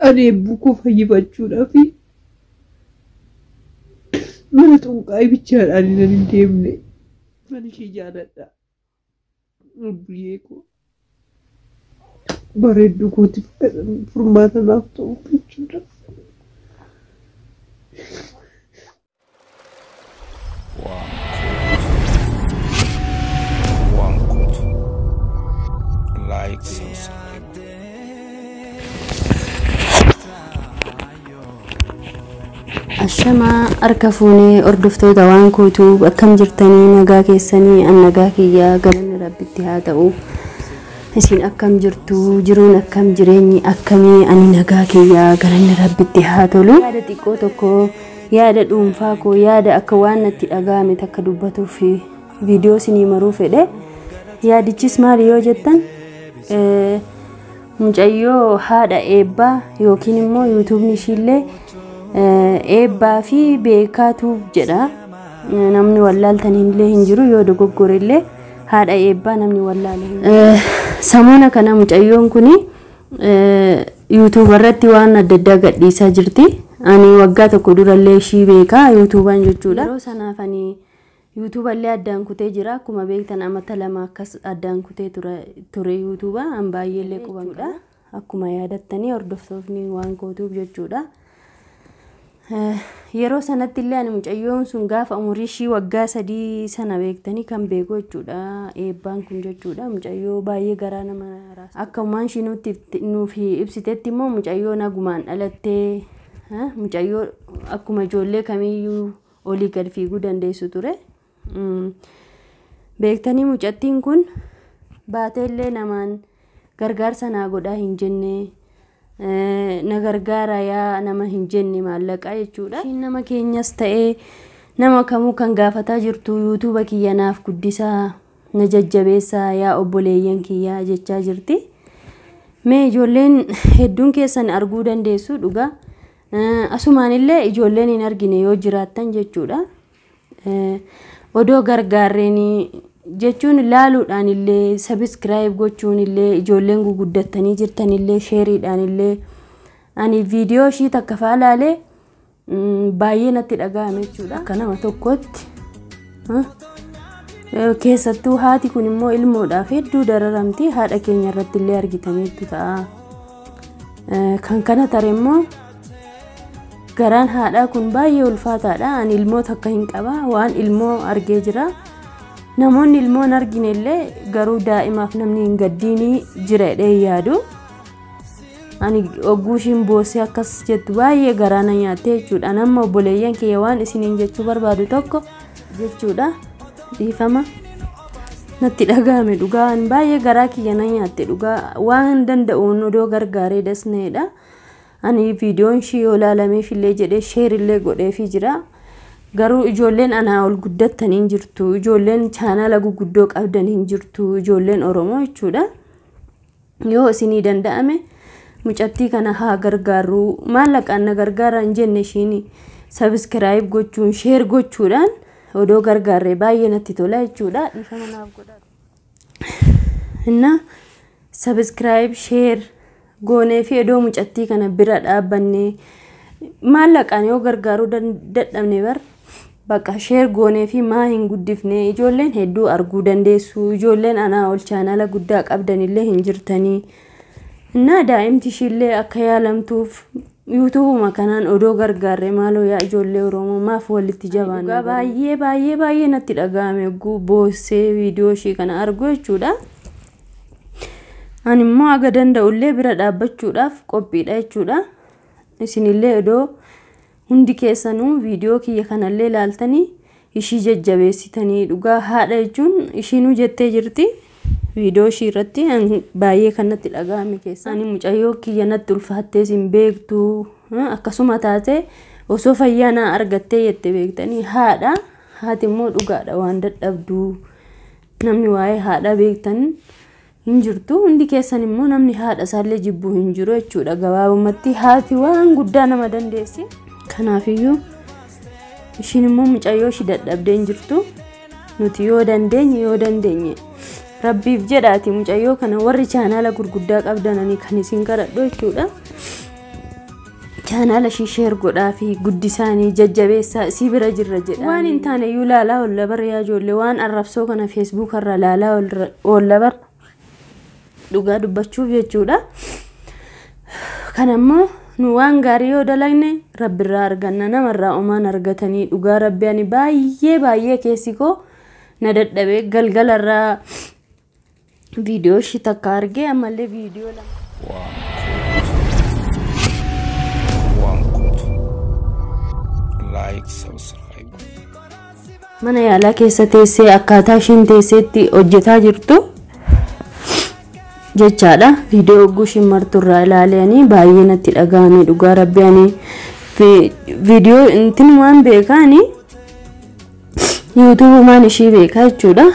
Ani eebbuu koo fayyifachuudhaaf mana xunqaa'ee bichaadhaan nan hin deemne. Ani ishee jaaladha. Abbiyyee koo bareedduu kootiif furmaata naaf ta'uuf jechuudha. One good. Like, subscribe. Ashamaa harka fuunee hordoftoota waan kootuu akkam jirtanii nagaa keessanii an nagaa kiyyaa galanni rabbitti haa ta'u. Isin akkam jirtu jiruun akkam jireenyi akkamii ani nagaa kiyyaa galanni rabbitti haa tolu. Yaada xiqqoo tokko yaada dhuunfaa koo yaada akka waan natti dhaga'ame takka dubbatuuf viidiyoo isinii maruu fedhe. Yaadichis maali yoo jettan mucayyoo haadha eebbaa yookiin immoo yuutuubni ishiillee eebbaa fi beekaatu jedha. Namni wallaaltaniillee hin jiru yoo dogoggore illee haadha eebbaa namni wallaale hin jiru. Samoona kana mucayyoon kuni yuutuuba irratti waan adda addaa gadhiisaa jirti. Ani waggaa tokko durallee ishii beekaa yuutuubaan jechuudha. Yeroo sanaaf ani yuutuuba illee addaan kutee jira. Akkuma beektan amata 2 akkas addaan kutee ture yuutuuba an baay'eellee quban. Akkuma yaadattanii hordoftoonni waan kootuuf jechuudha. Yeroo sanatti illee ani mucayyoon sun gaafa umurii ishii waggaa 3 sana beektanii kan beeku jechuudha. Eebbaan kun jechuudha. Mucayyoo baay'ee garaa nama raasa. Akka uumaan ishii nuuf ibsitetti immoo mucayyoo nagumaan dhalattee mucayyoo akkuma ijoollee kamiyyuu olii gad fiiguu dandeessu ture. Beektanii mucattiin kun baateellee namaan gargaarsa naa godhaa hin jenne. Na gargaara yaa nama hin jenne maallaqa jechuudha. Ishiin nama keenyas ta'ee nama kamuu kan gaafataa jirtu yuutuuba kiyya naaf guddisaa na jajjabeessaa yaa obboleeyyan kiyyaa jechaa jirti. Mee ijoolleen hedduun keessan arguu dandeessu dhugaa. Asumaanillee ijoolleen hin argine yoo jiraattan jechuudha. Odoo gargaarreenii jechuun laaluudhaan illee sabiskiraayib gochuun illee ijoolleen guguddattanii jirtan illee sheeriidhaan illee ani viidiyoo ishii takka fa'aa laalee baay'ee natti dhaga'ame jechuudha. Akka nama tokkotti keessattuu haati kun immoo ilmoodhaaf hedduu dararamti. Haadha keenya irratti illee argitaniitu ta'a. Kan kana tare immoo garaan haadhaa kun baay'ee ulfaataadha. Ani ilmoo takka hin qaba. Waan ilmoo argee jira. Namoonni ilmoo hin argine illee garuu daa'imaaf namni hin gaddiinii jira jedhee yaadu. Ani ogguu ishiin boossee akkas jettu baay'ee garaa na nyaatte jechuudha. Nama obboleeyyan kiyya waan isiniin jechuu barbaadu tokko jechuudha. Dhiifama natti dhaga'ame dhugaa. Ani baay'ee garaa kiyya na nyaatte dhugaa. Waan danda'uun odoo gargaaree dasneedha. Ani viidiyoon ishii yoo ilaalameef illee jedhee sheer illee godheefii jira. Garuu ijoolleen anaa ol guddattanii hin jirtu. Ijoolleen chaanala guguddoo qabdan hin jirtu. Ijoolleen Oromoo jechuudha. Yoo isinii danda'ame mucattii kana haa gargaarru. Maallaqaan na gargaara hin jenne ishiin sabiskiraayib gochuun sheer gochuudhaan odoo gargaarree baay'ee natti tola jechuudha. Dhiifama naaf godhaa. Inna sabiskiraayib sheer goonee fi odoo mucattii kana bira dhaabbannee maallaqaan yoo gargaaruu dadhabne bar bakka sheer goonee fi maa hin guddifne ijoolleen hedduu arguu dandeessu. Ijoolleen anaa ol chaanala guddaa qabdanillee hin jirtanii. Innaa daa'imti ishiillee akka yaalamtuuf yuutuubuma kanaan odoo gargaarre maaloo yaa ijoollee Oromoo maaf walitti jabaanna. Baay'ee baay'ee baay'ee natti dhaga'ame boossee viidiyoo ishii kana argu jechuudha. Ani immoo aga danda'ullee bira dhaabbachuudhaaf qophiidha jechuudha. Isinillee odoo hundi keessanuu viidiyoo kiyya kanallee ilaaltanii ishii jajjabeessitanii dhugaa haadha jechuun ishiinuu jettee jirti. Viidiyoo ishii irratti baay'ee kan natti dhaga'ame keessa. Ani mucayyoo kiyya natti ulfaattees hin beektu. Akkasuma taate osoo fayyaa naa argattee jette beektanii haadha. Haati immoo dhugaadha waan dadhabdu. Namni waa'ee haadha beektan hin jirtu. Hundi keessan immoo namni haadha isaallee jibbuu hin jiru jechuudha. Gabaabumatti haati waan guddaa nama dandeessi. Kanaafiyyuu ishiin immoo mucayyoo ishii dadhabdee hin jirtu. Nuti yoo dandeenye Rabbiif jedhaati mucayyoo kana warri chaanala gurguddaa qabdananii kan isin kadhadhu jechuudha. Chaanaala ishii share godhaa fi guddisaanii jajjabeessaa si bira jirra jedha. Waan hin taane iyyuu laalaa oolla bara yaa ijoollee, waan arrabsoo kana Facebook irra laalaa oolla bara, dhugaa dubbachuuf jechuudha. Kanammoo nu waan gaarii yoo dalagne rabbirraa arganna, namarraa omaan argatanii. Dhugaa rabbi ani baay'ee baay'ee keessi koo na dadhabee galgalarraa viidiyoo ishii takka argee ammallee viidiyoo lama. Waan kutu like subscribe. Mana yaalaa keessa teessee akkaataa ishiin teesseetti hojjetaa jirtu jechaadha. Viidiyoo hogguu ishiin marturraa ilaalanii baay'ee natti dhagahame, dhugaa rabbi ani viidiyoo intin waan beekaani yuutuubumaan ishii beekaa jechuudha.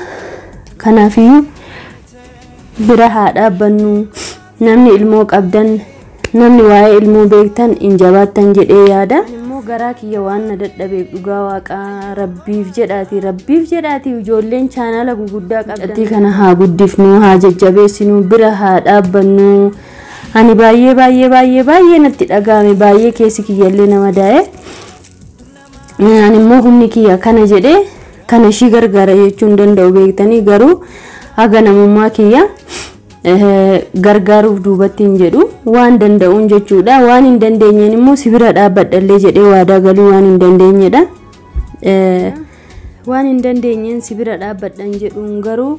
Kanaafiyyuu bira haa dhaabbannu, namni ilmoo qabdan, namni waa'ee ilmoo beektan hin jabaattan jedhee yaada. Immoo garaa kiyya waan na dadhabeef, dhugaa waaqaa rabbiif jedhaati, rabbiif jedhaati, ijoolleen chaanaala guguddaa qabdan kana haa guddifnu, haa jajjabeessinu, bira haa dhaabbannu. Ani baay'ee baay'ee baay'ee baay'ee natti dhagahame, baay'ee keessi kiyyallee nama daa'e. Ani immoo humni kiyya kana jedhee kana ishii gargaara jechuu hin danda'u beektanii, garuu haga namummaa kiyya gargaaruuf duubatti hin jedhu waan danda'uun jechuudha. Waan hin dandeenyeen immoo si bira dhaabbadhallee jedhee waadaa galuu waan hin dandeenyedha. Waan hin dandeenyeen si bira dhaabbadhan jedhuun, garuu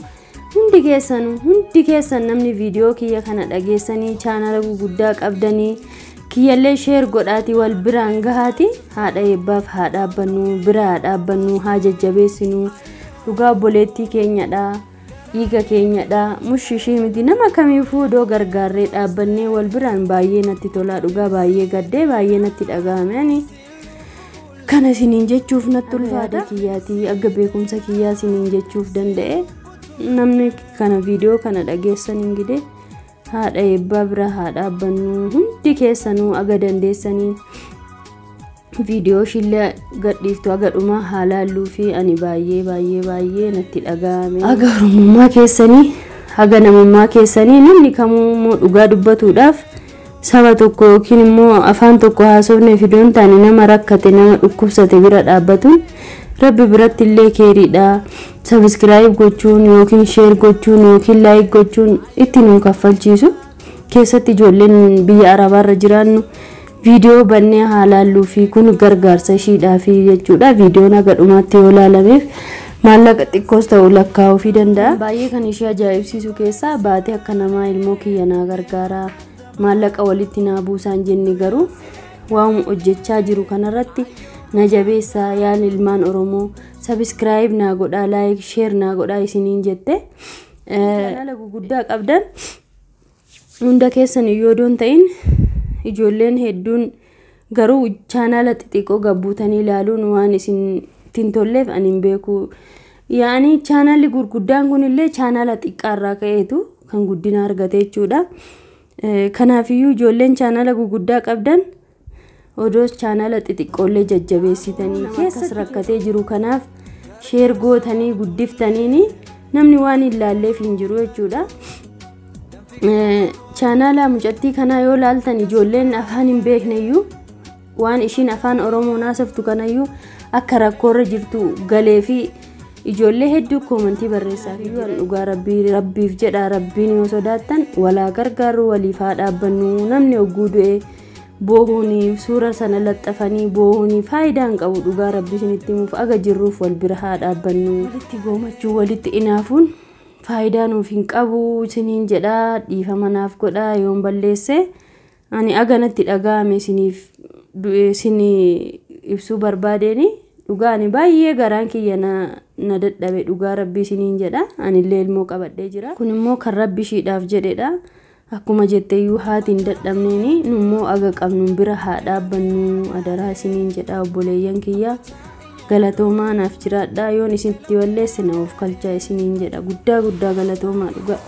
hundi keessan, hundi keessan namni viidiyoo kiyya kana dhageessanii chaanala guguddaa qabdanii kiyyallee share godhaati wal biraan gahaati, haadha eebbaaf haa dhaabbannu, bira haa dhaabbannu, haa jajjabeessinu. Dhugaa obboleettii keenyadha, dhiiga keenyadha, mushishii miti. Nama kamiifuu odoo gargaarree dhaabbannee wal biraan baay'ee natti tolaa. Dhugaa baay'ee gaddee baay'ee natti dhagahame, ani kana isiniin jechuuf natti ulfaata kiyyaatii akka beekumsa kiyyaa isiniin jechuuf danda'e. Namni kana viidiyoo kana dhageessan hin gide, haadha eebbaa bira haa dhaabbannu. Hundi keessanuu aga dandeessanii viidiyoo ishillee gadhiiftu aga dhumaa haa laalluu fi ani baay'ee baay'ee baay'ee natti dhagahame. Aga oromummaa keessanii, haga namummaa keessanii, namni kamuu immoo dhugaa dubbatuudhaaf saba tokko yookiin immoo afaan tokko haasofne fidoon taane, nama rakkate, nama dhukkubsate bira dhaabbatuun rabbi biratti illee keeriidha. Subscribe gochuun yookiin share gochuun yookiin like gochuun itti nuun kaffalchiisu. Keessatti ijoolleen biyya arabaarra jiraannu viidiyoo bannee haa laalluu fi kun gargaarsa ishiidhaa fi jechuudha. Viidiyoon haga dhumaatti yoo laalameef maallaqa xiqqoos ta'u lakkaa'uu danda'a. Baay'ee kan ishee ajaa'ibsiisu keessaa baatee akka namaa ilmoo kiyya naa gargaara, maallaqa walitti naa buusaan jenne, garuu waan hojjechaa jiru kanarratti na jabeessaa, yaal ilmaan Oromoo, subscribe naa godhaa, like share naa godhaa isiniin jette. Chaanaala guguddaa qabdan hunda keessan iyyuu odoon ta'in, ijoolleen hedduun garuu chaanaala xixiqqoo gabbuutanii ilaaluun waan isin ittiin tolleef ani hin beeku. Yaani chaanaalli gurguddaan kunillee chaanaala xiqqaarraa ka'eetu kan guddina argate jechuudha. Kanaafiyyuu ijoolleen chaanaala gurguddaa qabdan odoo chaanaala xixiqqoollee jajjabeessitanii keessas rakkatee jiru kanaaf share gootanii guddiftaniini namni waan hin laalleef hin jiru jechuudha. Chaanaala mucattii kanaa yoo laaltan, ijoolleen afaan hin beekneyyuu waan ishiin afaan Oromoo naasoftu kanayyuu akka rakkoorra jirtu galee fi ijoollee hedduu koomantii barreessaa fi dhugaa rabbii rabbiif jedha, rabbiin yoo sodaattan walaa gargaaru, waliif haa dhaabbannu. Namni hogguu du'e boohuuni, suura sana laxxafanii boohuuni faayidaa hin qabu. Dhugaa rabbii isinitti himuuf, aga jirruuf wal bira haa dhaabbannu. Walitti goomachuu, walitti inaafuun faayidaa nuuf hin qabu isiniin jedha. Dhiifama naaf godha yoon balleesse. Ani aga natti dhaga'ame isiniif isin ibsuu barbaadeeni. Dhugaa ani baay'ee garaan kiyya na dadhabe, dhugaa rabbii isiniin jedha. Anillee ilmoo qabadhee jira. Kun immoo kan rabbi ishiidhaaf jedhedha. Akkuma jetteeyyuu haati hin dadhabneeni, nummoo aga qabnu bira haa dhaabbannu, adaraa isiniin jedha. Obboleeyyan kiyya, galatoomaa, naaf jiraadha. Yoon isinitti balleesse na of kalchaa isiniin jedha. Guddaa guddaa galatoomaa dhugaa.